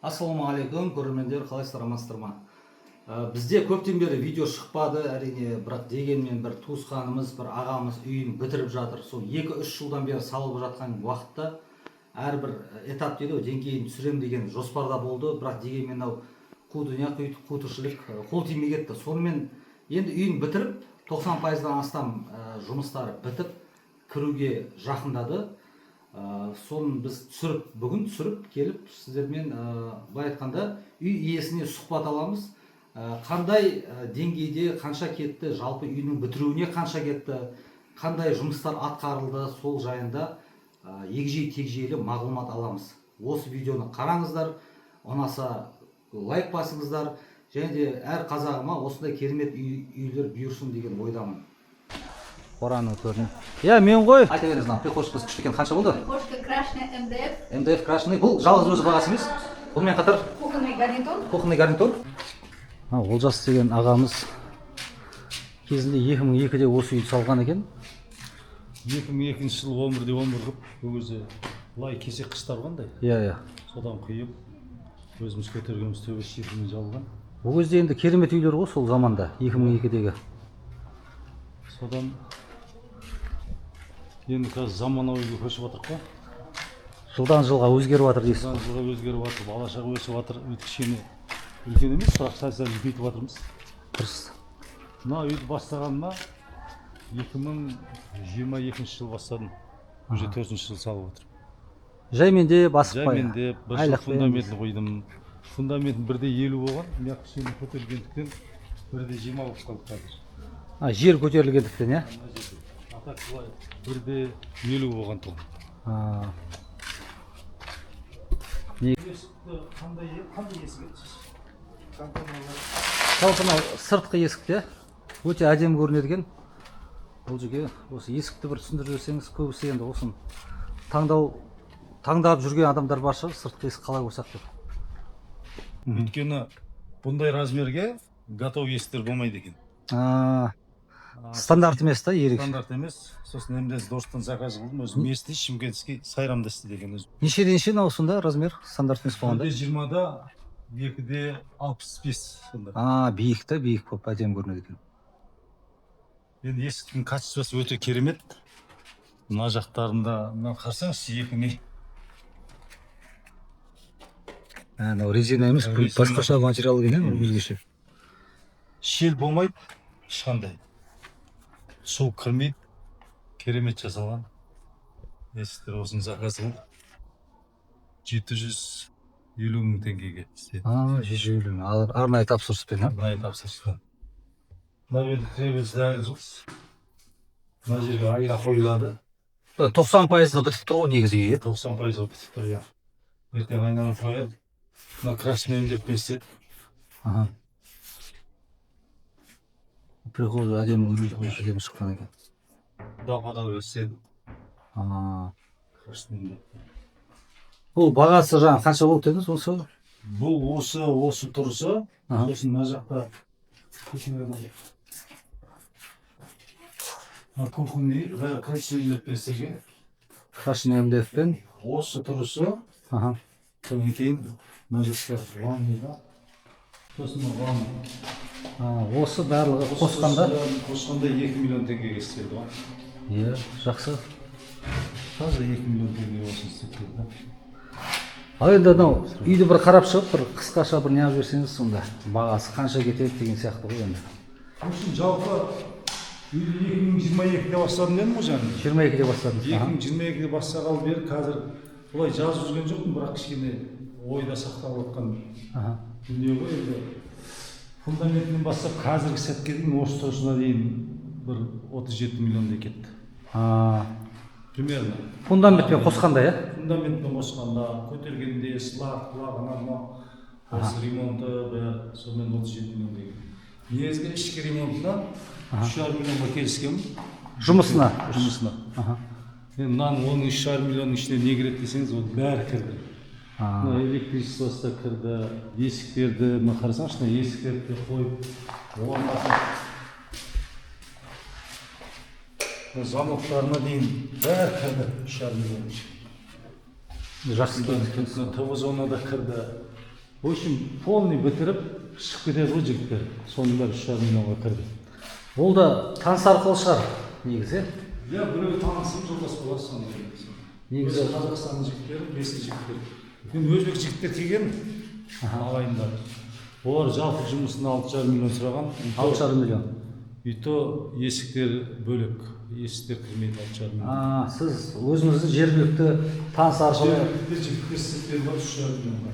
Ассалаумағалейкум, көрермендер! Қалайсыздар, амансыздар ма? Бізде көптен бері видео шықпады, әрине. Бірақ дегенмен бір туысқанымыз, бір ағамыз үйін бітіріп жатыр. Сол 2-3 жылдан бері салып жатқан уақытта әрбір этап дейді ғой, деңгейін түсірем деген жоспарда болды. Бірақ дегенмен мынау қу дүние, қу тіршілік, қол тимей кетті. Сонымен енді үйін бітіріп, 90%-дан астам жұмыстары бітіп, кіруге жақындады. Соны біз түсіріп, бүгін түсіріп келіп, сіздермен, былай айтқанда, үй иесіне сұхбат аламыз. Қандай деңгейде, қанша кетті, жалпы үйінің бітіруіне қанша кетті, қандай жұмыстар атқарылды, сол жайында егжей тегжейлі мағлұмат аламыз. Осы видеоны қараңыздар, ұнаса, лайк басыңыздар және де әр қазағыма осындай керемет үйлер бұйырсын деген ойдамын. Қораның төріне, иә, мен ғой. Айта беріңіз, мынау прихожкасы күшті екен, қанша болды? Прихожка крашеная МДФ, МДФ крашеный. Бұл жалғыз өзі бағасы емес, бұнымен қатар кухонный гарнитур. Кухонный гарнитур. Олжас деген ағамыз кезінде 2002-де осы үйді салған екен. 2002 жылы 11 де 11 қылып, ол кезде былай кесек қыштар қандай, иә иә содан құйып, өзіміз көтергенбіз, төбесі шифермен жабылған. Ол кезде енді керемет үйлер ғой сол заманда, 2002-дегі. Содан енді қазір заманауи үйге көшіп жатырмық қой. Жылдан жылға өзгеріп жатыр дейсіз. Жылдан жылға өзгеріп жатыр, бала шаға өсіп жатыр. Үй кішкене үлкен емес, бірақ сәл сәл үлкейтіп жатырмыз. Мына үйді бастағаныма 2022 жылы бастадым, уже төртінші жыл салып жатырмын. Жайменде асықпай. Жаймендеп, бір жыл. Айлықпен. Фундаментін құйдым, фундаментін 1,50 болған, мына кішкене көтерілгендіктен 1,20 болып қалды қазір. А, жер көтерілгендіктен, иә? Мына жерде. А так былай 1,50 болған тұғын. А, Есікті қандай есік еді? Компаниялар. Жалпы мынау сыртқы есік те өте әдемі көрінеді екен. Бұл жерге осы есікті бір түсіндіріп жіберсеңіз. Көбісі енді осыны таңдап жүрген адамдар бар шығар, сыртқы есік қалай қойсақ деп. Өйткені бұндай размерге готов есіктер болмайды екен. А, стандарт емес та, ерекше. Стандарт емес. Сосын МДС Дорстан заказ қылдым өзім, местный, шымкентский, Сайрамда істейді екен өзім. Нешеден неше мынау сонда размер, стандарт емес болғанда? 1,20 да 2,65 сонда. А, биік та, биік болып әдемі көрінеді екен. Енді есіктің качествосы өте керемет. Мына жақтарында, мына қарасаңызшы, екі не. А, мынау резина емес, бұл Резина. Басқаша материал екен, иә, өзгеше. Шел болмайды ешқандай, су кірмейді, керемет жасалған есіктер. Осыны заказ қылдық, 750 000 теңгеге істеді. А, 750 000, арнайы тапсырыспен, а? Арнайы тапсырыспен. Мына жерде кіреберіс дәліз, мына жерге айна қойылады. 90%-ы бітіп тұр ғой негізі үй, иә? 90%-ы бітіп тұр, иә. Ертең айнаны қояды. Мына крашеный МДФ-пен істеді. Аха, прихожая әдемі көрінеді ғой, әдемі шыққан екен. Далбада істеді. А. Крашеный МДФ. Бұл бағасы жаңа қанша болды дедіңіз осы? Бұл осы тұрысы. Сосын мына жақта мына кухонный крашеный МДФ-пен істеген. Крашеный МДФ-пен. Осы тұрысы. Содан кейін мына жақта ванныйда, сосын мына ванна. А, осы барлығы қосқанда? Қосқанда 2 миллион теңгеге істелді ғой. Иә, жақсы. Таза 2 миллион теңге осыны істеп берді да. Ал енді анау үйді бір қарап шығып, бір қысқаша бір неғып жіберсеңіз сонда, бағасы қанша кетеді деген сияқты ғой енді. В общем, жалпы үйді 2022-де бастадым дедім ғой жаңа. 22-де бастадыңыз. 2022-де бастағалы бері қазір бұлай жазып жүрген жоқпын, бірақ кішкене ойда сақталып жатқан дүние ғой енді. Фундаментінен бастап қазіргі сәтке дейін, осы тұрысына дейін бір 37 миллиондай кетті. Примерно. Фундаментпен қосқанда, иә? Фундаментпен қосқанда, көтергенде, сылақ құлақ, анау мынау, осы ремонты бәрі, сонымен 37 миллион деген. Негізгі ішкі ремонтына 3,5 миллионға келіскенмін. Жұмысына? Жұмысына. Енді мынаның, оның 3,5 миллионның ішіне не кіреді десеңіз, ол бәрі кірді. Мына электричествосы да кірді, есіктерді, мына қарасаңызшы, мына есіктерді де қойып орнатып, мына замоктарына дейін бәрі кірді 3,5 миллион. Жақсы. Мына ТВ зона да кірді. В общем, полный бітіріп шығып кетеді ғой жігіттер, соның бәрі 3,5 миллионға кірді. Ол да таныс арқылы шығар негізі, иә? Иә, біреу танысым, жолдас болады соны. Негізі- Өзі Қазақстанның жігіттері, местный жігіттер. Мен өзбек жігіттер келген, ағайындар. Олар жалпы жұмысын 6,5 миллион сұраған. 6,5 миллион. И то есіктер бөлек, есіктер кірмейді 6,5 миллион. А, сіз өзіңізді жергілікті таныс арқылы. Жергілікті жігіттер істеп беріп жатыр 3,5 миллионға.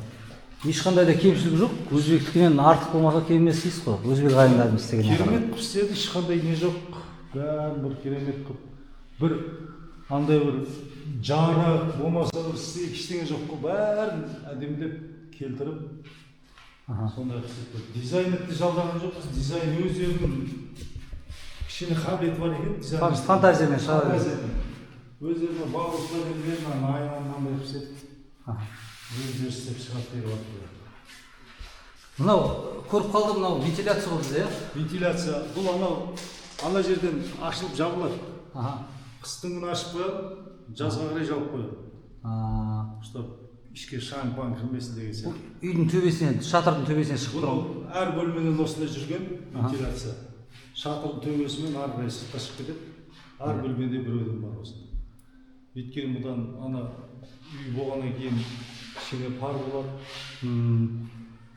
Ешқандай да кемшілік жоқ, өзбектікінен артық болмаса кем емес дейсіз ғой, өзбек ағайындарымыз істеген. Керемет қылып істеді, ешқандай не жоқ, бәрін бір керемет қылып, бір андай бір жарық болмаса бір ештеңе жоқ қой, бәрін әдемілеп келтіріп, сондай қылып істеп берді. Дизайнерді жалдаған жоқпыз, дизайн өздерінің кішкене қабілеті бар екен дизайн. Фантазиямен шыға береді. Фантазиямен. Өздерінің бауырсылар, мына айнаны мынандай қылып істеді, өздері істеп шығарып беріп жатыр. Мынау көріп қалдым, мынау вентиляция ғой бізде, иә? Вентиляция бұл анау ана жерден ашылып жабылады. Қыстың күні ашып қояды, жазға қарай жауып қояды, чтоб ішке шаң паң кірмесін деген Бұл сияқты. Үйдің төбесінен, шатырдың төбесінен шығып тұр ғой. Бұны әр бөлмеден осындай жүрген вентиляция, шатырдың төбесімен ары қарай сыртқа шығып кетеді. Әр бөлмеде біреуден бар осындай, өйткені бұдан ана үй болғаннан кейін кішкене пар болады,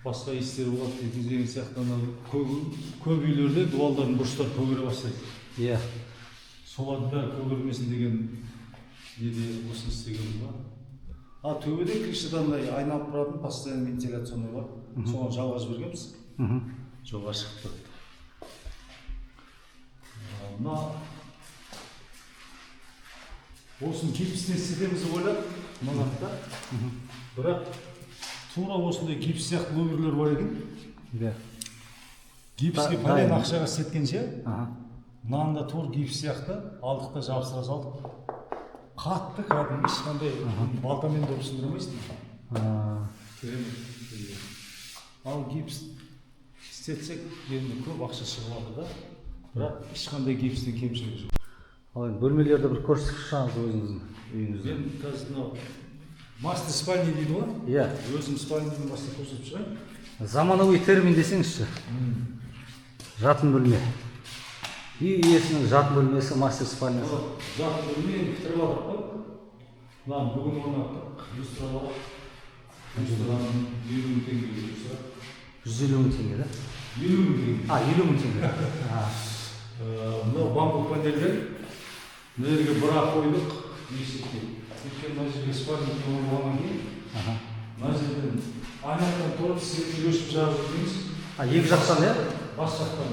басқа иістер болады деген сияқты. Ана көп, көп үйлерде дуалдардың бұрыштары көгере бастайды. Солардың бәрі көгермесін деген неде осыны істеген ғой. А төбеде, крышада андай айналып тұратын постоянно вентиляционный бар, соған жалғап жібергенбіз, жоғары шығып тұрады. Мына осыны гипстен істетеміз деп ойладық мына жақта, бірақ тура осындай гипс сияқты луверлер бар екен. Гипске пәлен дайын. Ақшаға істеткенше, мынаны да тура гипс сияқты алдық та жабыстыра салдық. Қатты, кәдімгі ешқандай балтамен де ұрып сындыра алмайсың. Керемет. Ал гипс істетсек, енді көп ақша шығып жатыр да, бірақ ешқандай гипстен кемшілігі жоқ. Ал енді бөлмелерді бір көрсетіп шығыңыз, өзіңіздің үйіңізді. Мен қазір мынау мастер спальня дейді ғой. Иә. Өзім спальнядан бастап көрсетіп шығайын. Заманауи термин десеңізші, жатын бөлме, үй иесінің жатын бөлмесі, мастер спальнясы. Жатын бөлме енді бітіріп жатырмық қой. Мынаны бүгін орнаттық, люстралар. Люстраның 50 000 теңге люстра. 150 000 теңге да? 50 000 теңге. А, 50 000 теңге. А. Мынау бамбук панельдер. Мына жерге бра қойдық есікке, өйткені мына жерге спальник болғаннан кейін мына жерден ана жақтан тұрып светін өшіріп жағып жібереміз. А, екі жақтан, иә? Бас жақтан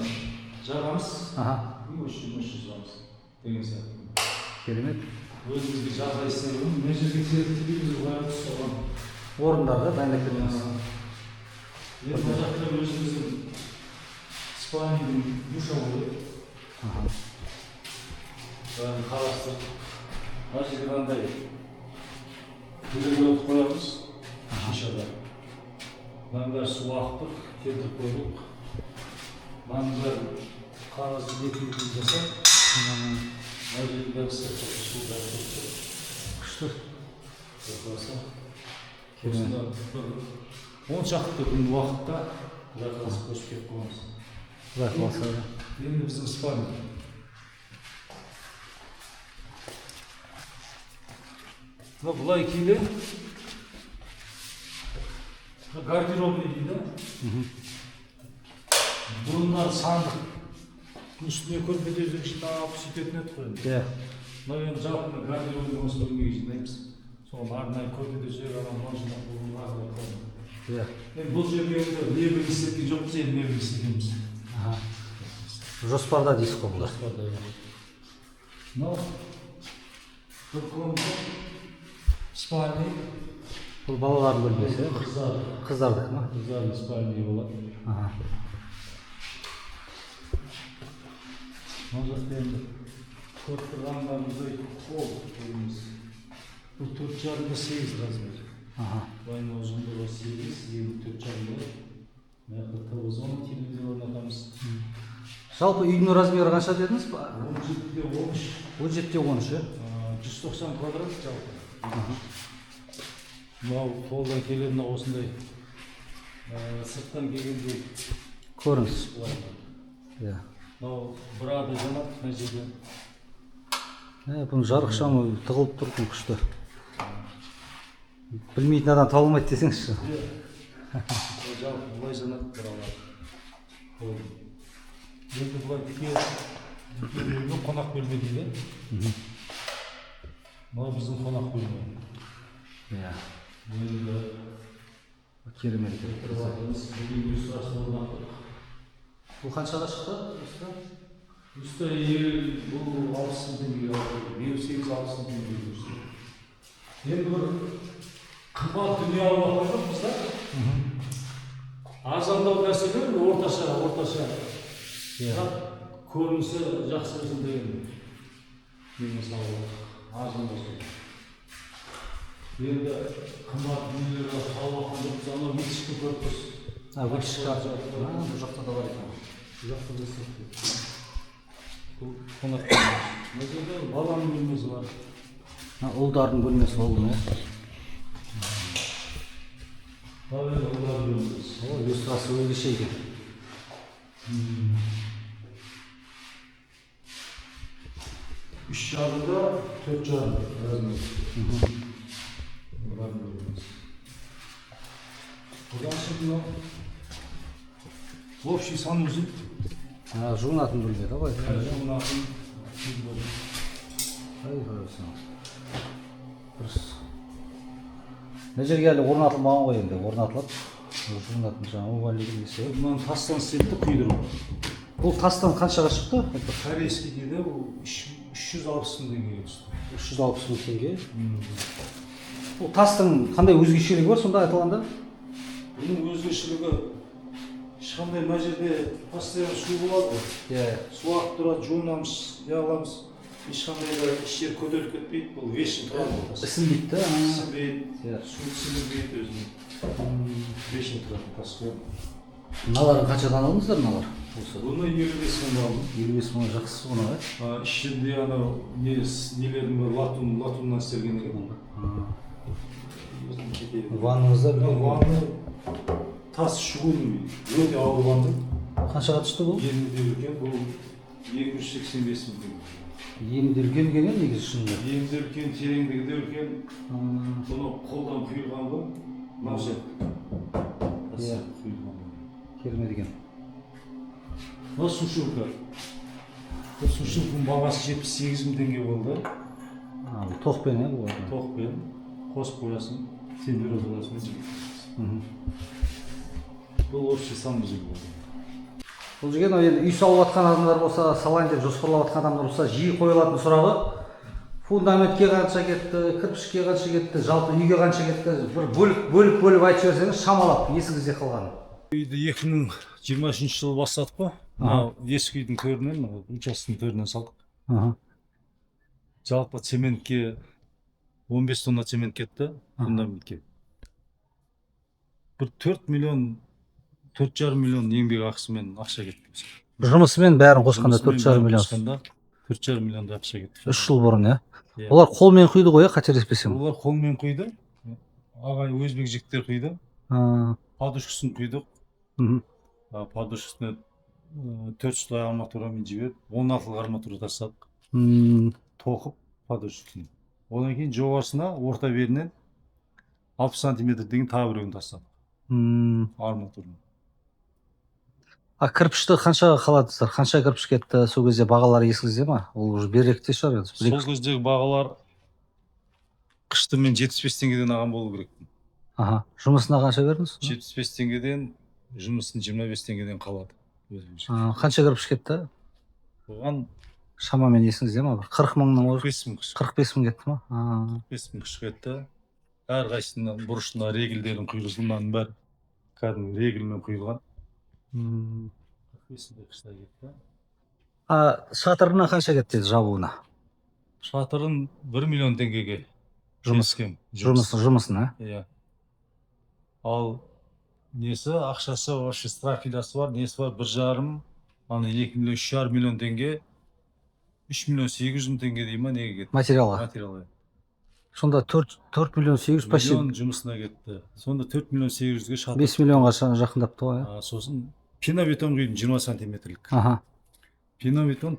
жағамыз и осы жерден өшіріп жағамыз деген сияқты. Керемет. Өзімізге жағдай істеп, мына жерге телевизор қоямыз соған. Орындарды дайындап береміз. Енді мына жақта өзіміздің спальныйдың душевой, бәрін қарастырып, мына жерге мынандай перегород қоямыз шишада. Мынаның бәрі су ағып тұр, келтіріп қойдық. Мынаның бәрі қағаз бетін жасап, мына жердің бәрі сыртқы су бәрі тұрып тұр. Күшті. Құдай қаласа, осында бір 10 шақты күн уақытта, Құдай қаласа, көшіп келіп қаламыз. Құдай қаласа. Енді біздің спальня. Мына былай келе мына гардеробный дейді. Бұрындары сандықтың үстіне көрпе төсек жинап сөйтетін едік қой енді. Мынау енді жалпы мына гардеробный осы бөлмеге жинаймыз. Соған арнайы көрпе төсек, анау мынау жинап қоюға арнайы қойдым. Енді бұл жерге енді мебель істеткен жоқпыз, енді мебель істетеміз. Жоспарда дейсіз ғой бұл да. Жоспарда, иә. Мынау бір комната, спальный. Бұл балалардың бөлмесі, иә? Қыздар. Қыздардікі ма? Қыздардың спальный болады. Мына жақта енді көріп тұрғандарыңыздай холл бөлмесі. Бұл 4,5 да 8 размер. Былай мына ұзындығы 8, ені 4,5 болады. Мына жақта ТВ зона, телевизор орнатамыз. Жалпы үйдің размері қанша дедіңіз? 17 де 13. 17 де 13, иә? 190 квадрат жалпы. Мынау қолдан келеді, мынау осындай Сырттан келгенде Көрініс. Былай. Иә. Мынау бра да жанады мына жерде. Бұның жарық шамы тығылып тұр екен, күшті. Білмейтін адам табылмайды десеңізші. Иә. Жалпы былай жанады бралар. Ол енді былай тіке бөлме, қонақ бөлме дейді. Мынау біздің қонақ бөлме. Бұл енді Керемет екен. отырып, бүгін люстрасын орнаттық. Бұл қаншаға шықты люстра? Люстра бұл 60 мың теңгеге алдық. 58-60 мың теңгеге люстра. Енді бір қымбат дүние алып жатқан жоқпыз да. Арзандау нәрселер, орташа, орташа. Бірақ көрінісі жақсы болсын деген. Мен мысалы арзан болсын. Енді қымбат дүниелер алып жатқан жоқпыз. Анау вытяжка көріп тұрсыз. А, вытяжка. А, бұл жақта да бар екен. Бұл жақта да істеп. Бұл қонақ бөлмесі. Мына жерде баланың бөлмесі бар. Мына ұлдардың бөлмесі болды ма? Мынау енді ұлдардың бөлмесі. О, люстрасы өзгеше екен. 3,5-да 4,5 размер. Ұлдардың бөлмесі. Одан соң мынау общий санузел. А, жуынатын бөлме да ғой? Жуынатын бөлме. Ай, қарасаң. Дұрыс. Мына жерге әлі орнатылмаған ғой енді, орнатылып. Жуынатын жаңа умывальник несі. Мынаны тастан істетті, құйдырып. Бұл тастан қаншаға шықты? Корейский дейді, бұл 360 мың теңгеге түсті. 360 мың теңге. Бұл тастың қандай өзгешелігі бар сонда айтылғанда? Бұның өзгешелігі ешқандай, мына жерде постоянно су болады ғой. Су ағып тұрады, жуынамыз, не қыламыз. Ешқандай да еш жер көтеріліп кетпейді, бұл вечно тұрады бұл тас. Ісінбейді да. Ісінбейді, су сіңірмейді өзіне. Вечно тұратын тас қой. Мыналарын қаншадан алдыңыздар, мыналар? Осы. Бұны 55 мың алдым. 55 мың, жақсы ғой, ә? А, ішінде анау не, нелердің бәрі латун, латуннан істелген екен. Өзім кетеді. Ваннаңызда Мынау үлкен. Ванна тас, чугунный, өте ауыр ванна. Қаншаға түсті бұл? Ені де үлкен, бұл 285 мың теңге. Ені де үлкен екен, иә, негізі шынында. Ені де үлкен, тереңдігі де үлкен. Бұны қолдан құйылған ғой. Мынау сияқты. Тас құйылған. Керемет екен. Мынау сушилка. Бұл сушилканың бағасы 78 мың теңге болды. А, бұл тоқпен, иә, бұл? Тоқпен қосып қоясың, температурасымен. Бұл общий санузел болды. Бұл жерге мынау енді үй салып жатқан адамдар болса, салайын деп жоспарлап жатқан адамдар болса, жиі қойылатын сұрағы: фундаментке қанша кетті, кірпішке қанша кетті, жалпы үйге қанша кетті? Бір бөліп бөліп бөліп айтып жіберсеңіз, шамалап есіңізде қалған. Үйді 2023 жылы бастадық қой. Мынау ескі үйдің төрінен, мынау учаскенің төрінен салдық. Жалпы цементке 15 тонна цемент кетті, фундаментке. Бір 4 миллион, 4,5 миллион еңбек ақысымен ақша кетті бізге. Жұмысымен бәрін қосқанда төрт Жұмысымен жарым бәрін миллион. қосқанда 4,5 миллиондай ақша кетті. 3 жыл бұрын, иә? Иә. Олар қолмен құйды ғой, иә, қателеспесем? Олар қолмен құйды. Ағай, өзбек жігіттер құйды. Подушкасын құйдық. Подушкасына төрт слой арматурамен жіберіп, 16-лық арматура тастадық. Тоқып подушкасын. Одан кейін жоғарысына орта белінен 60 сантиметр деген тағы біреуін тастадық арматураны. А кірпішті қаншаға қаладыңыздар? Қанша кірпіш кетті сол кезде? Бағалары есіңізде ма? Ол уже беріректе шығар енді. Сол кездегі бағалар қышты мен 75 теңгеден алған болу керек. Аха, жұмысына қанша бердіңіз? 75 теңгеден, жұмысын 25 теңгеден қалады өзімізше. А, қанша кірпіш кетті? Оған Шамамен есіңізде ма? Бір 40 мыңның 45 мың қыш. 45 мың кетті ма? А, 45 мың қыш кетті. Әрқайсысының бұрышына регельдерін құйғызды, мынаның бәрі кәдімгі регельмен құйылған. 45 мыңдай қышта кетті. А шатырына қанша кетті еді, жабуына? Шатырын 1 миллион теңгеге Жұмыс келіскем. Жұмысына? Иә. Ал несі, ақшасы, вообще стропилясы бар, несі бар, 1,5, ана 2 миллион, 3,5 миллион теңге, 3 миллион 800 мың теңге дей ма, неге кетті? Материалға. Материалға. Сонда 4 миллион 800 почти. Миллион жұмысына кетті. Сонда 4 миллион 800-ге шатыр. 5 миллионға жақындапты ғой, иә? Сосын пенобетон құйдым, 20 сантиметрлік. Пенобетон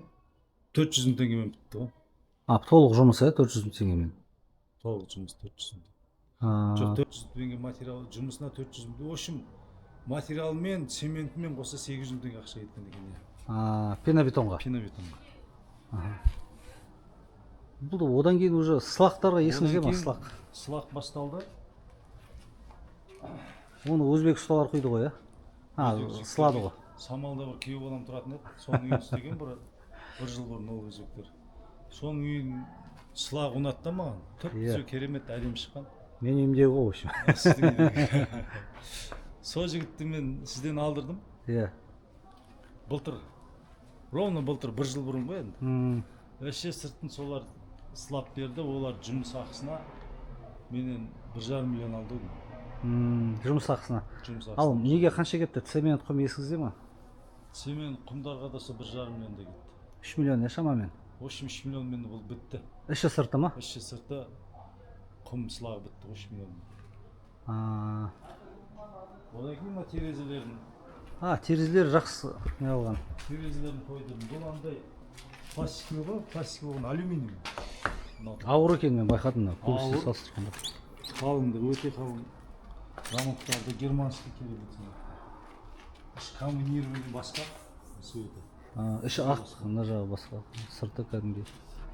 400 000 теңгемен бітті ғой. А, толық жұмыс, иә, 400 000 теңгемен? Толық жұмыс 400 000. А, Жоқ, 400 000 теңге материал жұмысына, 400 000. В общем, материалмен, цементімен қоса 800 000 теңге ақша кеткен екен, иә. А, пенобетонға. Пенобетонға. Бұл да одан кейін уже сылақтарға есіңізде Одан ма? кейін Сылақ. Сылақ басталды. Оны өзбек ұсталар құйды ғой, иә, а? Өзбек жігіттер. Сылады ғой. Самалда бір күйеу балам тұратын еді, соның үйін істеген бір жыл бұрын ол өзбектер. Соның үйін сылағы ұнады да маған, түп түзу, керемет, әдемі шыққан. Менің үйімдегі ғой, в общем. Сіздің үйдегі. Сол жігітті мен сізден алдырдым былтыр, ровно былтыр, бір жыл бұрын ғой енді. Вообще сыртын солар сылап берді. Олар жұмыс ақысына менен 1,5 миллион алды ғой. Жұмыс ақысына. Жұмыс Ал ақысына. неге қанша кетті? Цемент, құм есіңізде ма? Цемент, құмдарға да сол 1,5 миллиондай кетті. 3 миллион, иә, шамамен? В общем, 3 миллионмен бұл бітті. Іші сырты ма? Іші, сырты, құм, сылағы бітті ғой 3 миллион. А, Одан кейін мына терезелерін. А, терезелер жақсы не алған. Терезелерін қойдым. Бұл андай пластиковый ғой, пластик болған, алюминий мынау. Ауыр екен, мен байқадым, мына көбісіне Ауыр. салыстырғанда. Қалыңдығы өте қалың. Замоктарды германский керемет. Іші комбинированный, басқа цветі. А, іші ақ, мына жағы басқа, сырты кәдімгідей.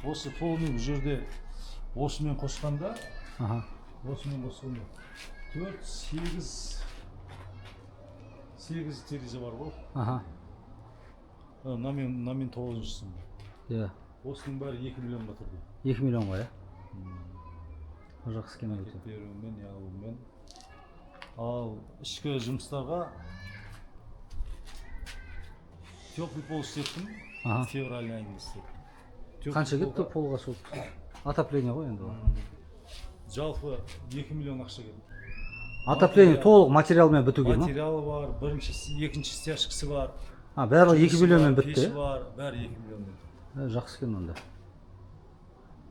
Осы полный бұл жерде осымен қосқанда, осымен қосқанда төрт, сегіз, сегіз терезе бар ғой. Мынамен тоғызыншысы. Осының бәрі 2 миллионға тұрды. 2 миллионға, иә, жақсы екен өте. Берумен, не алумен. Ал ішкі жұмыстарға теплый пол істеттім. Февраль айында істеттім. Теплый Қанша кетті полға полға? Сол отопление ғой енді ол. Жалпы 2 миллион ақша кетті. Отопление толық материалмен бітуге ма? Материалы бар, бірінші, екінші стяжкасы бар. А, барлығы екі Жұмысы миллионмен бар, бітті, пеші иә? бар, бәрі 2 миллионмен. Ә, жақсы екен онда.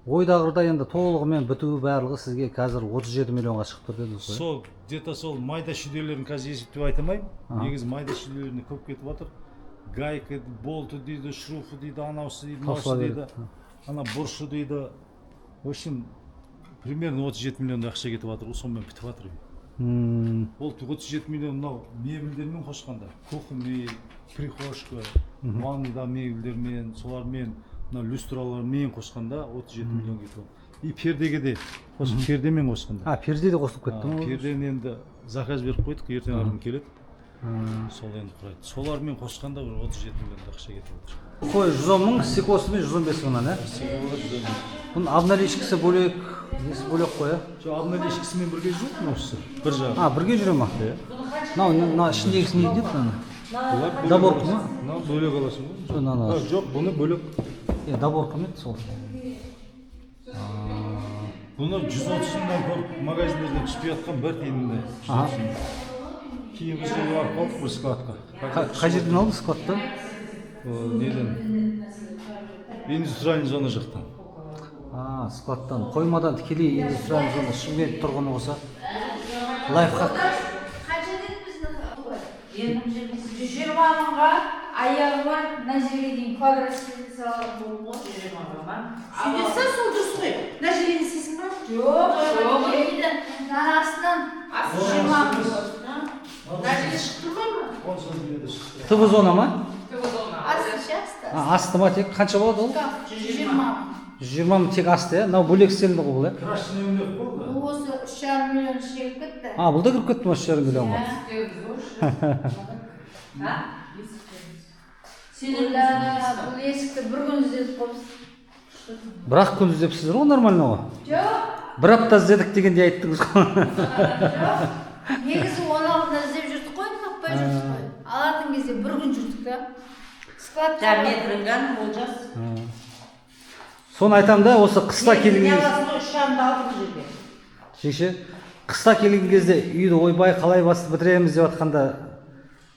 Ойдағыдай енді толығымен бітуі барлығы сізге қазір 37 миллионға шығып тұр дедіңіз ғой, иә? Сол где то сол майда шүйделерін қазір есептеп айта алмаймын. Негізі майда шүйделеріне көп кетіп жатыр. Гайка, болты дейді, шруфы дейді, анаусы дейді, Таусыла мынаусы дейді, береді. ана бұрышы дейді. В общем, примерно 37 миллиондай ақша кетіп жатыр ғой, сонымен бітіп жатыр. Ол 37 миллион мынау мебельдермен қосқанда, кухонный, прихожка, ванныйда мебельдермен, солармен, мына люстралармен қосқанда 37 миллион кетіп жатыр. И пердеге де қосып, пердемен қосқанда. А, перде де қосылып кетті ма? Пердені енді заказ беріп қойдық, ертең арғын келеді. Сол енді құрайды. Солармен қосқанда бір 37 миллиондай ақша кетіп жатыр. Қой, 110 000, стеклосымен 115 мыңнан, иә? Бұның обналичкасы бөлек, несі бөлек қой, иә? Жоқ, обналичкасымен бірге жүреді мынаусысы, бір жағы. А, бірге жүре ма? Иә. Мынау мына ішіндегісі не дейді мынаны? Бұлар бөлек Доборка аласың. ма? Мынау бөлек аласың ғой. Жоқ, мынаны. А, жоқ, бұны бөлек. Иә, доборка ма еді сол? Бұны 130 мыңнан көп магазиндерден түспей жатқан бір тиынды. 130 мың. Кейін біз жерге барып қалдық бір складқа. Қай жерден алдың, складтан? О, неден, индустриальный зона жақтан. А, складтан, қоймадан тікелей индустриальный зона. Шымкент тұрғыны болса, лайфхак. Қанша деді біздің? Енді 120 мыңға аяғы бар, мына жерге дейін квадрат салатын болды ғой. 120 мыңға ма? Сөйтсе, сол дұрыс қой. Мына жерге істейсің ба? Жоқ, жоқ, дейді. Мынаның астынан 120 мың болады. Мына жерге шығып тұрмай ма? 10 сантиметр шықты. ТВ зона ма? Асты ше, асты. А, асты ма тек? Қанша болады ол? 120 мың. 120 мың тек асты, иә? Мынау бөлек істелінді ғой бұл, иә? Крашеный өнер болды. Бұл осы 3,5 миллион ішіне кіріп кетті. А, бұл да кіріп кетті ма 3,5 миллионға? А? Ойла, бұл есікті бір күн іздетіп қойыпсыз. Бір ақ күн іздепсіздер ғой, нормально ғой. Жоқ, Бір апта іздедік дегендей айттыңыз ғой. жоқ. Негізі оның алдында іздеп жүрдік қой, таппай жүрдік қой. Алатын кезде бір күн жүрдік та. Складта. Да, метріңган Олжас. Соны айтамын да, осы қыста келген Не кезде аласың ғой, 3,5-ды алдық бұл жерге. Жеңше, қыста келген кезде үйді ойбай қалай басып бітіреміз деп жатқанда,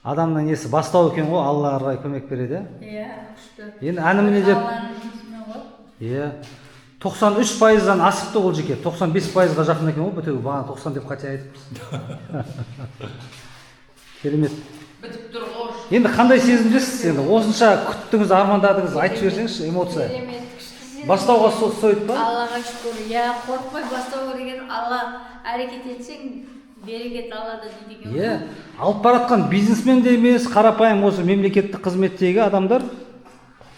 адамның несі бастау екен ғой, Алла ары қарай көмек береді, Иә, күшті. иә. Енді әні міне деп Алланың несімен ғой. Иә. 93%-дан асыпты ол жеке. 95%-ға жақын екен ғой бітуі. Бағана 90 деп қате айтыппыз. Керемет. Бітіп тұр ғой. Енді қандай сезімдесіз енді? Осынша күттіңіз, армандадыңыз, айтып жіберсеңізші, эмоция. Керемет, күшті сезім. Бастауға стоит па? Аллаға шүкір. Иә, қорықпай бастау керек екен. Алла әрекет етсең, берекет Аллада дейді екен ғой. Иә, алып баратқан бизнесмен де емес, қарапайым осы мемлекеттік қызметтегі адамдар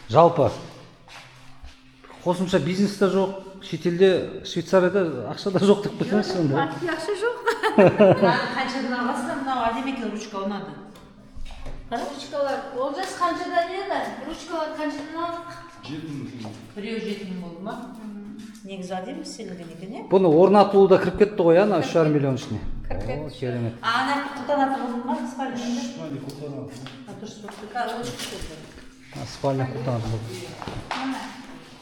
жалпы қосымша бизнес те жоқ, шетелде, Швейцарияда ақша да жоқ деп қойсаңызшы онда. Ақша жоқ. Мынаны қаншадан аласың? Мынау әдемі екен, ручка ұнады. Ручкалар. Олжас, қаншадан еді? Ручкалар қаншадан алдық? 7000 теңге. Біреу 7000 болды ма? Негізі әдемі істелінген екен, иә. Бұны орнатылуы да кіріп кетті ғой, ана 3,5 миллион ішіне. Кіріп О, кетті. керемет. А ана құлтанаты болды ма? Спальня. Спальня құлтанаты. А, дұрыс болды. Қазір очень күшті болды. А, спальня құлтанаты болды.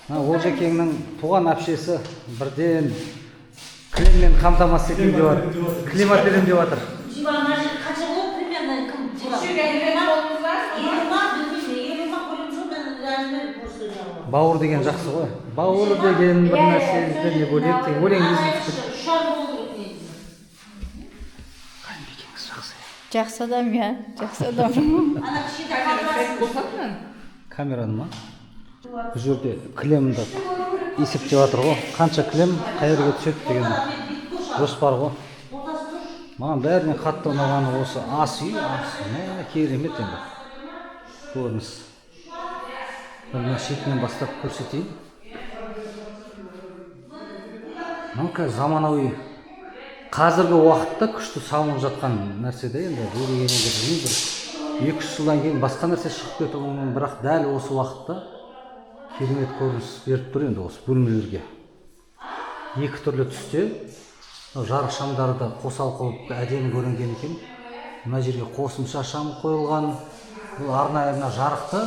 Мына Олжекеңнің туған әпшесі бірден кілеммен қамтамасыз етейін деп жатыр. Кілем әперемін деп жатыр. Диван мына жер қанша болады примерно, кім диван? 50 ма, білмеймін, 50 ма көреміз ғой, мен реально просто жаңағы. Бауыр деген жақсы ғой. Бауыр деген бір Иә, нәрсе иә. не бөлек деген өлең есіме түсіп кетті. 3,5 болу керек негізі. Қайынбикеңіз жақсы. Жақсы адам, иә, жақсы адам. Ана кішкентай қалтасы. Камераны ма? Бұл жерде кілемді есептеп жатыр ғой. Қанша кілем қай жерге түседі деген жоспар ғой. Маған бәрінен қатты ұнағаны осы ас үй, ас үй. Мә, керемет енді. Көрініс. Мына шетінен бастап көрсетейін. Мынау қазір заманауи, қазіргі уақытта күшті салынып жатқан нәрсе де енді. Бұл деген енді білмеймін, бір 2-3 жылдан кейін басқа нәрсе шығып кетуі мүмкін, бірақ дәл осы уақытта керемет көрініс беріп тұр енді осы бөлмелерге. Екі түрлі түсте мынау жарық шамдары да қосалқы болып әдемі көрінген екен. Мына жерге қосымша шам қойылған. Бұл арнайы мына жарықты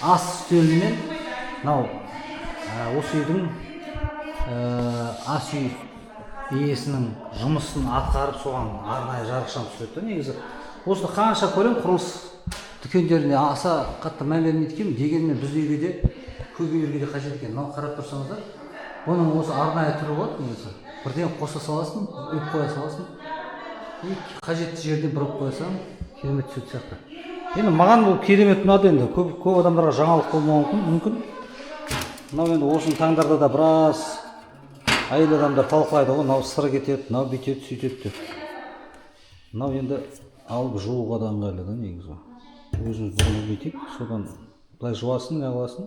ас үстелімен мынау осы үйдің ас үй иесінің жұмысын атқарып, соған арнайы жарық шам түсіреді да. Негізі осыны қанша көремін, құрылыс дүкендеріне аса қатты мән бермейді екенмін. Дегенмен біздің үйге де, көп үйлерге де қажет екен. Мынау қарап тұрсаңыздар, бұның осы арнайы түрі болады. Негізі бірден қоса саласың, іліп қоя саласың и қажетті жерде бұрып қоясаң, керемет түсетін сияқты. Енді маған бұл керемет ұнады. Енді көп көп адамдарға жаңалық болмауы мүмкін. Мынау енді осыны таңдарда да біраз әйел адамдар талқылайды ғой: мынау сыры кетеді, мынау бүйтеді, сөйтеді деп. Мынау енді алып жууға да ыңғайлы да негізі. Өзіміз бұрын бүйтейік, содан былай жуасың, не қыласың,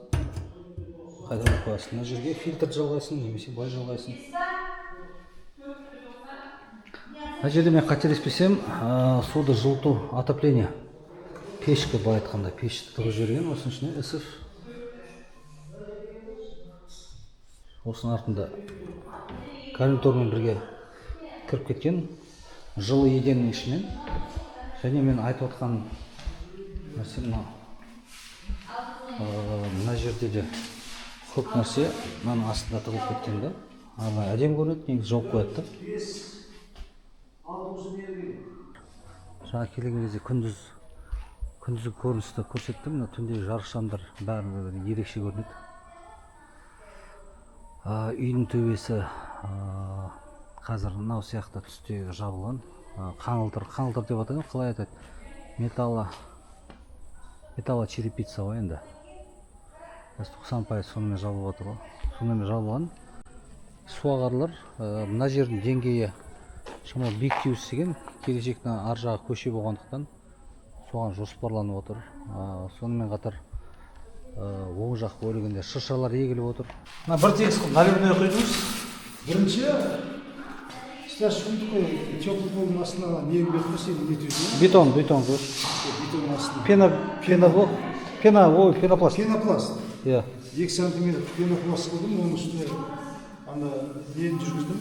қайтадан қоясың. Мына жерге фильтр жалғайсың немесе былай жалғайсың. Мына жерде, мен қателеспесем, суды жылыту, отопление, печка, былай айтқанда пешті тығып жіберген осының ішіне СФ. Осының артында гарнитурмен бірге кіріп кеткен жылы еденнің ішінен. Және мен айтып отқан нәрсе мынау, мына жерде де көп нәрсе мынаның астында тығылып кеткен да, арнайы әдемі көрінеді негізі, жауып қояды да. Жаңа келген кезде күндізгі көріністі көрсеттім. Мына түндегі жарық шамдар бәрі ерекше көрінеді. Үйдің төбесі қазір мынау сияқты түсте жабылған. Қаңылтыр, қаңылтыр деп атайды ма, қалай атайды, металлочерепица ғой енді. Қазір 90% сонымен жабылып жатыр ғой, сонымен жабылған. Суағарлар, мына жердің деңгейі шамалы биіктеу істеген. Келешекте ар жағы көше болғандықтан, соған жоспарланып отыр. Сонымен қатар оң жақ бөлігінде шыршалар егіліп отыр. Мына бір тегіс қылып наливной құйдыңыз. Бірінші стяжка құйдық қой, теплый полдың астына не берді ғой, сен не төсең? Бетон, бетон қойшы. Бетонның астына. Пена, пеноблок, пена, ой, пенопласт. Пенопласт. Иә. 2 сантиметр пенопласт қылдым, оның үстіне ана нені жүргіздім.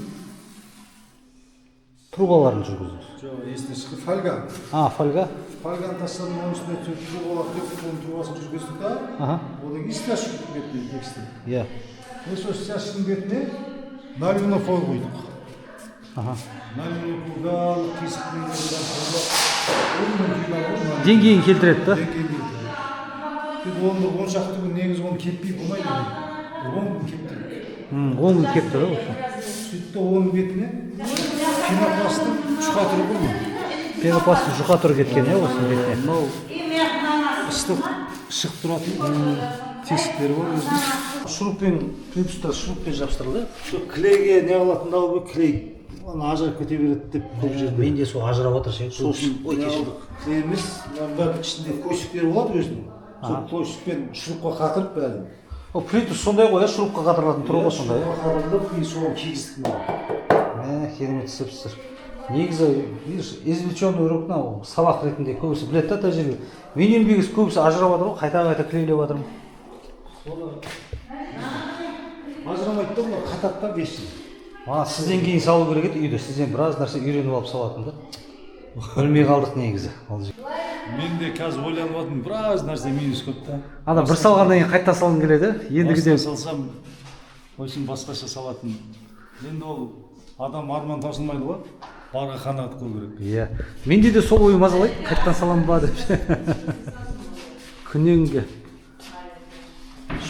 Трубаларын жүргіздіңіз? Жоқ, есіне шықты, фольга. А, фольга. Фольганы тастадым, оның үстіне трубалар, теплый полдың трубасын жүргіздік та, одан кейін стяжка бетіне тегістеп. И сол стяжканың бетіне наливной пол құйдық. Наливной пол барлық тесік нелерден 10 000 құйылады ғой наливной. Деңгейін келтіреді да. Деңгейін келтіреді. Енді оны бір 10 шақты күн, негізі оны кеппей болмайды екен. Бір 10 күн кептіріп. 10 күн кепті да осы. Сөйтті, оның бетіне пенопласттың жұқа түрі ғой мынау. Пенопласт жұқа түрі кеткен, иә, осының бетіне. Мынау ыстық шығып тұратын тесіктері бар өзінің. Шуруппен, плинтустар шуруппен жабыстырылды. Сол клейге не қылатын да, ол клей ана ажырап кете береді деп көп жерде. Мен де сол ажырап отыр ше. Сосын Ой, не кешір. алдық, клей емес, мынаның бәрі ішінде көсіктері болады өзінің, сол көсікпен шурупқа қатырып бәрін. Ол плинтус сондай ғой, иә, шурупқа қатырылатын түрі ғой сондай, иә? Шурупқа қатырылып и соны кигіздік мынау. Мә, керемет істепсіздер. Негізі, видишь, извлеченный урок, мынау сабақ ретінде көбісі біледі да, тәжірибе. Менен белгісі көбісі ажырап жатыр ғой, қайта қайта клейлеп жатырмын. Соны ажырамайды да, бұлар қатады да 5 жыл. Маған сізден кейін салу керек еді үйді, сізден біраз нәрсе үйреніп алып салатын да. Білмей қалдық негізі. Мен де қазір ойланып жатырмын, біраз нәрсе минус көп та. Ана бір салғаннан кейін қайта салғың келеді, ендігіде. Басына салсам, в общем, басқаша салатын. Енді ол адам арман таусылмайды ғой, барға қанағат қылу керек. Иә. Менде де сол ой мазалайды, қайтадан саламын ба деп. Күннен күнге.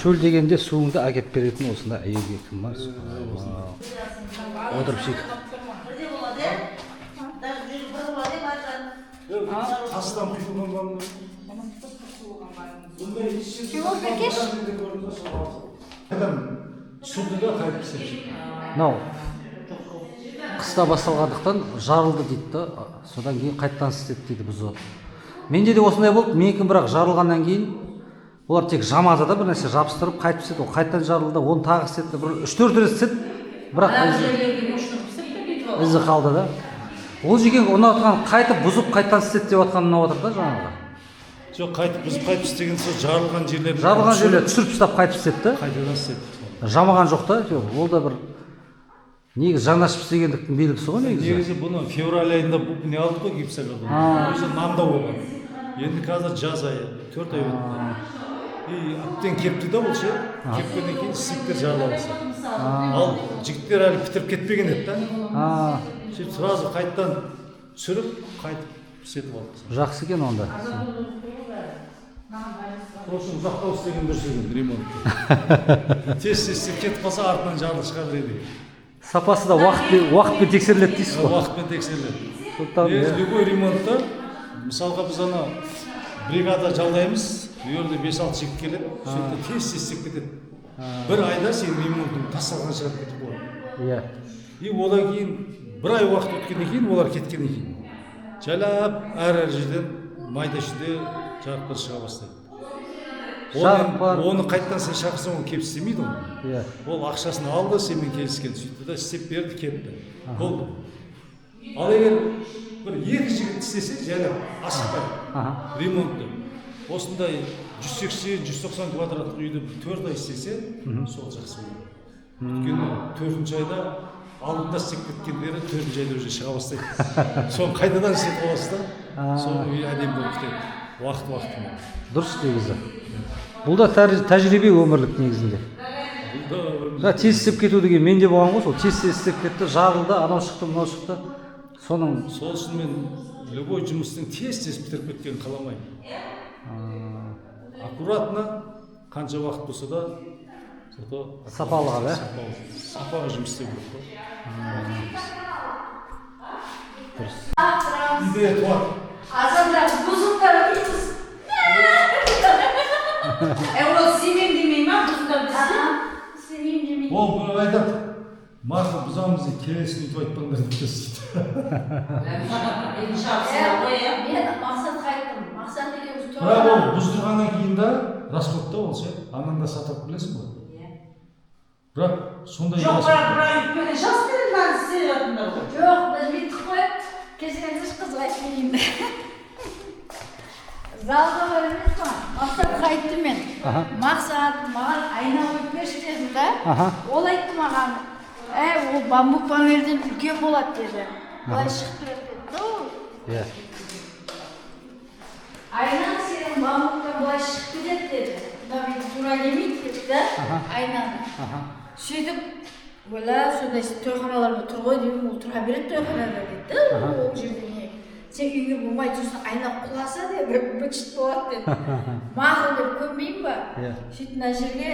Шөл дегенде суыңды әкеп беретін осындай әйелге кім бар? Отырып ішейік. Бірде болады, иә? Даже 101 болады, иә, бәрі. Тастан құйылған ба мынау? Бұндай еш жерде Чего, Бекеш? Адам түсірді да, қайтып істеп шықты. Мынау қыста басталғандықтан жарылды дейді да, содан кейін қайтадан істеді дейді, бұзып. Менде де осындай болды, менікі бірақ жарылғаннан кейін олар тек жамады да, бір нәрсе жабыстырып қайтып істеді, ол қайтадан жарылды, оны тағы істеді, бір 3-4 рет істеді, бірақ Ана ізі, жерлерге мощно пісіп те бүйтіп алған. ізі қалды да. Ол жерге ұнатқан қайтып бұзып қайтадан істеді деп жатқан ұнап отыр да жаңағы. Жоқ, қайтып бұзып қайтып істеген сол жарылған жерлерін. Жарылған жерлер түсіріп тастап қайтып істеді да. Қайтадан істеді. Жамаған жоқ та, ол да бір негізі жанашып істегендіктің белгісі ғой негізі. Негізі бұны февраль айында не алдық қой, гипсокартон. Өзі намда болған. Енді қазір жаз айы, 4 ай өтті. И әбден кепті да бұл ше. Кепкеннен кейін стиктер жарыла бастады. Ал жігіттер әлі бітіріп кетпеген еді да. Сөйтіп сразу қайтадан түсіріп, қайтып істетіп алдық. Жақсы екен онда. Сол үшін ұзақтау істеген дұрыс екен ремонтты. Тез тез істеп кетіп қалса, артынан жарылып шыға береді екен. Сапасы да уақытпен тексеріледі дейсіз ғой. Уақытпен тексеріледі. Сондықтан, Негізі иә. любой ремонтта, мысалға, біз ана бригада жалдаймыз, бұл жерде 5-6 жігіт келеді, сөйтіп тез тез істеп кетеді. Бір айда сенің ремонтың тас салған шығарып кетіп болады. И одан кейін бір ай уақыт өткеннен кейін, олар кеткеннен кейін жайлап әр әр жерден майда шүйде жарықтар шыға бастайды. Жарық бар. Оны қайтадан сен шақырсаң, ол келіп істемейді оны. Ол ақшасын алды, сенімен келіскен, сөйтті да істеп берді, кетті, болды. Ал егер бір екі жігіт істесе жайлап, асықпай ремонтты, осындай 180-190 квадраттық үйді бір 4 ай істесе, сол жақсы болады. Өйткені төртінші айда алдында істеп кеткендері төртінші айда уже шыға бастайды, соны қайтадан істетіп аласыз да, сол үй әдемі болып кетеді уақыт уақытымен. Дұрыс негізі. Бұл да тәжірибе өмірлік негізінде. Бұл да өмір. Жаңа тез істеп кету деген менде болған ғой, сол тез тез істеп кетті, жарылды, анау шықты, мынау шықты. Соның Сол үшін мен любой жұмыстың тез тез бітіріп кеткенін қаламаймын. Аккуратно, қанша уақыт болса да, зато Сапалы қылып, иә? Сапалы, сапаға жұмыс істеу керек қой. Дұрыс. Идея туады. Азанда бұзыңдар дейміз. Е, ол сенем демей ма, бұзыңдар десе? Сенейін демей. Ол біреу айтады, мақұл, бұзамыз дейді, келесін өйтіп айтпаңдар деп сөйтті. Енді шапсың ғой, иә? Мен Мақсатқа айттым. Мақсат екеуміз Бірақ ол бұздырғаннан кейін да расход та ол ше, анан да сатады, білесің ғой. Бірақ сондай Жоқ, расход бірақ бар. бірақ өйтпеген шаш береді, мынаны істеп жатырмын ғой. Жоқ, біз бүйттік қой. Кешіріңізші, қызға айтып берейін. Залға бар емес па? Мақсатқа айттым мен. Мақсат, маған айна қойып берші дедім да. Ол айтты маған, ол бамбук панельден үлкен болады деді. Былай шығып тұрады деді да ол. Айна сенің бамбуктан былай шығып кетеді деді. Мына бүйтіп тура келмейді деді да айнаны. Сөйтіп, ойла, сондай тойханаларда тұр ғой деймін, ол тұра береді тойханада деді да, ол жерде не. Сен үйіңе болмайды, сосын айна құласа деді, быт-шыт болады деді. Мақұл деп көнбеймін ба? Иә. Сөйтіп мына жерге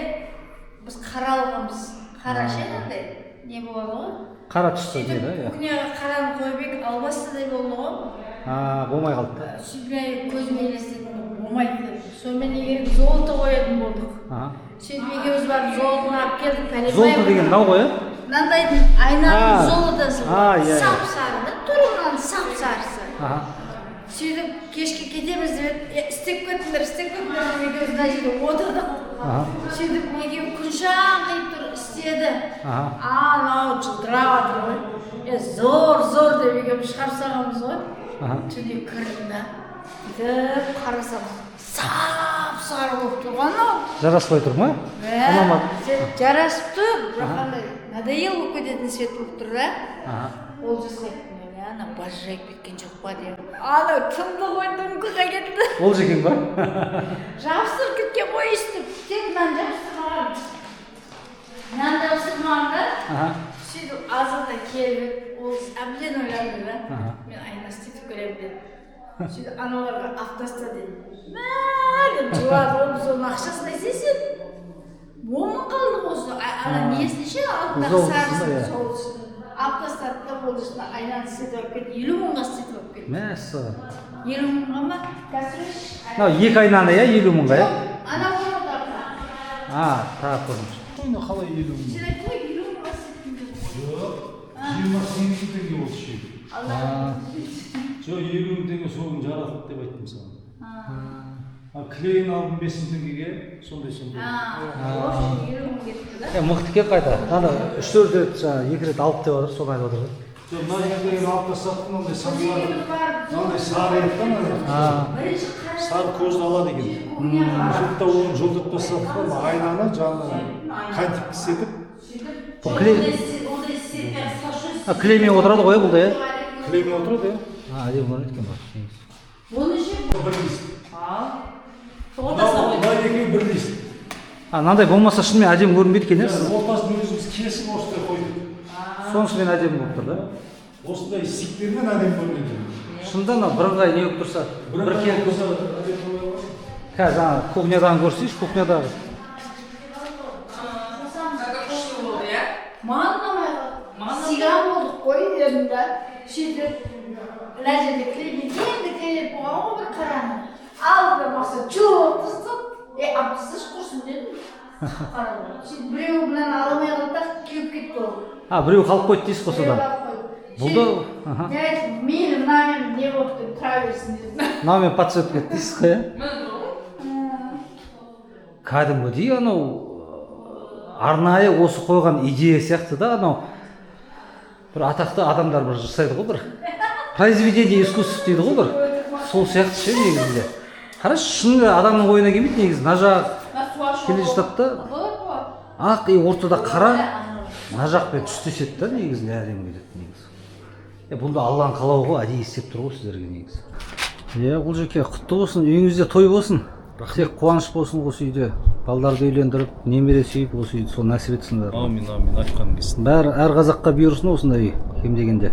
біз қара алғанбыз. Қара ше, андай не болады ғой. Қара түсті Сөйтіп не да, иә. Кухняға қараны қойып едік, албастыдай болды ғой. А, болмай қалды да. Сөйтіп мен көзіме елестеттім, болмайды деп. Сонымен не керек, золото қоятын болдық. Сөйтіп екеуміз барып золотоны алып келдік, пәленбай. Золото деген мынау ғой, иә? Мынандайдың айнаның золотосы. А, иә, иә. Сап сары да, тура мынаның сап сарысы. Сөйтіп кешке кетеміз деп еді, «Е, істеп кеттіңдер, істеп кеттіңдер» деп екеуміз мына жерде отырдық. Сөйтіп екеуі күн шаңқиып тұр істеді. Анау жылтырап жатыр ғой. Е, зор, зор деп екеуміз шығарып салғанбыз ғой. Түнде кірдім да, бүйтіп қарасам, сап сары болып тұрған анау. Жараспай тұр ма? Мә, Ұнамады. Жарасып тұр, бірақ андай надоел болып кететін свет болып тұр да. Ол жасқа айттым, ана бажырайып кеткен жоқ па деп. Анау тынды ғой, дүңкіге кетті. Ол жекен ба? Жабыстырып кеткен ғой өйстіп. Тек мынаны жабыстырмаған. Мынаны жабыстырмаған да. Сөйтіп азанда келіп, ол әбден ойланды да. Мен айна істетіп келемін деп. Сөйтіп аналарға алып таста дедім. Мә деп жылады ғой, біз оның ақшасын айтсай сен. 10 000 қалды осы. Ана несін ше, алдындағы Золотосын да, сарысын, иә. золотосын. Алып тастады да, ол үстіне айнаны істетіп алып келді. 50 000-ға істетіп алып келді. Мәссаған. 50 000-ға ма? Қазір Мынау екі айнаны, иә, 50 000-ға, иә? Ана көріп отыр. А, тағы көрдім. Ойна қалай 50 000? Сен айттың ғой, 50 000-ға істеттім деп. Жоқ, 28 000 теңге болды шегі. Жоқ, 50 000 теңге сол күні жаратылды деп айттым саған. А клейін алдым 5 000 теңгеге, сондай сондай. А, в общем, 50 000 кетті да. Е, мықты екен қайта. Ана үш төрт рет, жаңа екі рет алып деп жатыр, соны айтып отыр. Жоқ, мына жердегіні алып тастадық, мынандай Біз сары. екеуміз барып Мынандай сары еді да мына. Бірінші қара Сары көзді алады екен. Сөйтіп та оны жұлдырып тастадық та, мына айнаны жанына контикті істетіп, Бұл клей, Ондай істетпей қысқаша. а, клеймен отырады ғой, иә, бұл да, иә? Клеймен отырады, иә. А, әдемі көрінеді екен бұл негізі. Оны ше Бір лист. Ал. Ортасына қой. Мына екеуі бір лист. А, мынандай болмаса шынымен әдемі көрінбейді екен, иә? Ортасын өзіміз кесіп осындай қойдық. Сонысымен әдемі болып тұр да. Осындай стиктермен әдемі көрінеді. Шынында мынау бірыңғай не болып тұрса, бір Бірыңғай келіп болса әдемі бола алады. Қазір ана кухнядан көрсейші, кухнядағы. Күшті болды, иә? Маған ұнамай қалды. Сиган болдық қой дедім да. Сөйтіп мына жерде клеймен енді клейлеп болған ғой бір қараны. Алды да Мақсат жұлып тастады. Е, алып тасташы құрсын дедім. Қара. Сөйтіп біреуі мынаны ала алмай қалды да, кеуіп кетті ол. А, біреу қалып қойды дейсіз ғой Біреуі содан. алып қойды. Бұл да, Сөйтіп, аха. мен айттым, мейлі мынамен не болып деп тұра берсін дедім. Мынаумен под цвет кетті дейсіз ғой, иә? Міне тұр ғой. Кәдімгідей анау арнайы осы қойған идея сияқты да, анау бір атақты адамдар бір жасайды ғой, бір произведение искусств дейді ғой, бір сол сияқты ше негізінде. Қарашы, шынында адамның ойына келмейді негізі, мына жақ Мына су ашу. келе жатады да, Болады ғой. ақ и ортада қара, мына жақпен түстеседі да, негізінде әдемі кетеді негізі. Е, бұл да Алланың қалауы ғой, әдейі істеп тұр ғой сіздерге негізі. Иә, Олжеке, құтты болсын, үйіңізде той болсын, тек қуаныш болсын осы үйде, балдарды үйлендіріп, немере сүйіп, осы үйді сол нәсіп етсін бәрі. Әумин, әумин, айтқаның келсін. Бәрі әр қазаққа бұйырсын осындай үй кем дегенде.